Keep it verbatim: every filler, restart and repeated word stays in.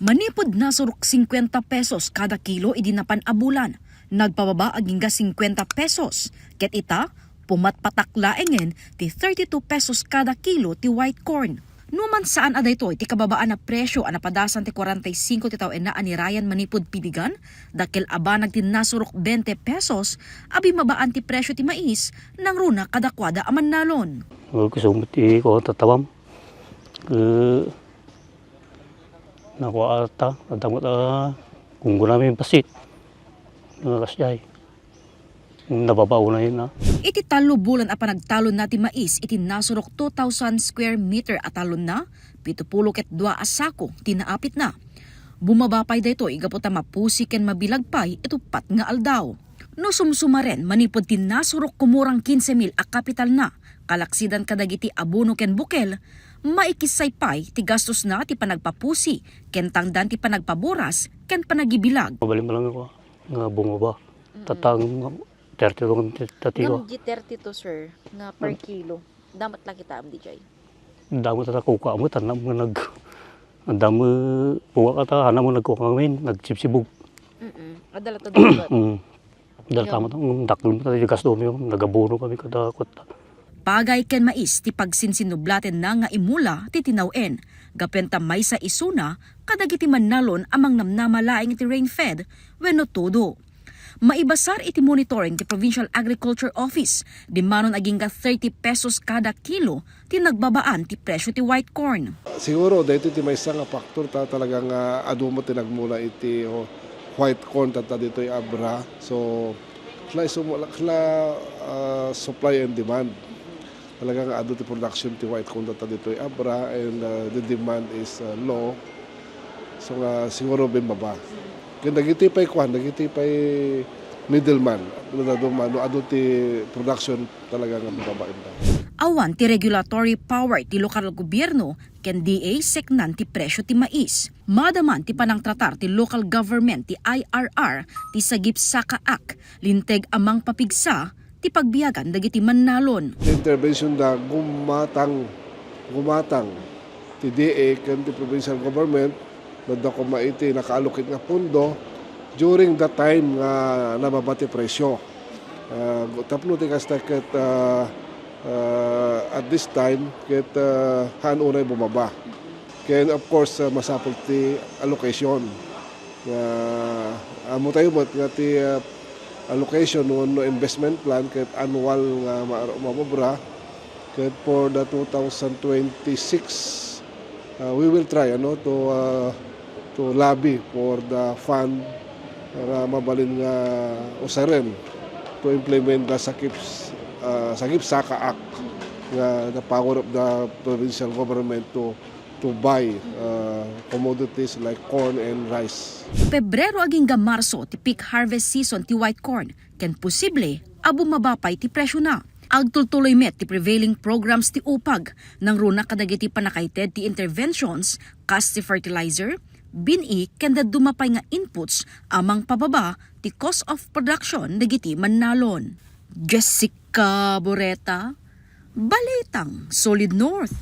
Manipud nasurok singkuenta pesos kada kilo idi napan a bulan, nagpababa agingga singkuenta pesos, ket ita, pumatpatak laengen ti thirty-two pesos kada kilo ti white corn. Numan saan a daytoy ti kababaan a presyo a napadasan ti kuarenta y singko ti tawen-na a ni Ryan manipud Piligan, dakkel a banag ti nasurok bente pesos a bimmabaan ti presyo ti mais nangruna kadakuada a mannalon. Kusog ti kuan tattawam. Ket nakuatta, adda met a gunggonami bassit. Nga kasdiay. Nababaonay na. Iti tallo bulan a panagtalonna ti mais iti nasurok two thousand square meter a talonna, pito pulo ket dua a sako ti naapitna. Bumaba pay daytoy gapu ta mapusi ken mabilag pay iti uppat nga aldaw. No sumsumaren, manipud ti nasurok kumurang kinse mil a kapitalna, kalaksidan kadagiti abono ken bukel, maikissay pay ti gastosna ti panagpapusi ken tangdan ti panagpaburas ken panagibilag. Mabalin pa lang ako nga bumaba. Mm. Tatang thirty-two ang ti-, tatiwa. Ngem di thirty-two, sir, nga per kilo. Damat la kita am D J. Damat ta kuka mo, tanam nga nag-, ang damo, buwa ka ta, hanam nga nagkuka ngamin, nagsibsibog. Mm-mm. Adala to dapat. Mm. Dala tama to, mm, dakkel mo ta, di gasto mo, nagabono kami kada kutta. Pagay ken mais ti pagsinsinublatenna nga imula ti tinaw-en, gapuenta maysa isuna kadagiti mannalon a mangnamnama laeng iti rain-fed wenno todo. Maibasar iti monitoring ti Provincial Agriculture Office, dimmanon agingga thirty pesos kada kilo ti nagbabaan ti presyo ti white corn. Siguro, daytoy ti maysa nga factor ta talaga nga adu met ti nagmula iti, oh, white corn tatta ditoy Abra. So, kla, isu-, kla, ah, supply and demand. Talaga nga adu ti production ti white corn tatta ditoy Abra, and, uh, the demand is, uh, low. So nga siguro bimbaba. Ken dagiti pay kuan, dagiti pay middleman, no adu, no adu ti production talaga nga bimbaba inda. Awan ti regulatory power ti lokal a gobierno ken D A seknan ti presyo ti mais. Madaman ti panangtratar ti local government ti I R R ti Sagip Saka Act, linteg a mangpapigsa ti pagbiagan dagiti mannalon. Ti intervention da gumatang, gumatang ti D A ken ti provincial government, nadda koma iti naka-allocate nga pondo during the time nga nababa ti presyo. Ah, tapno ti kasta ket, ah, ah, at this time ket, ah, haan unay bumaba. Ken of course, ah, masapul ti allocation. Nga, ammo tayo met nga ti, ah, allocation wenno investment plan ket annual nga ma-, mamobra. Ket for the two thousand twenty-six, ah, we will try, ano, to, ah, to lobby for the fund nga mabalin nga usaren to implement the Sagip, ah, Sagip Saka Act, nga the power of the provincial government to to buy, uh, commodities like corn and rice. Pebrero agingga Marso ti peak harvest season ti white corn, ken posible a bumaba pay ti presyona. Agtultuloy met ti prevailing programs ti upag, nangruna kadagiti pannakaited ti interventions, kas ti fertilizer, bin-i, ken dadduma pay nga inputs a mangpababa ti cost of production dagiti mannalon. Jessica Boreta, Balitang Solid North.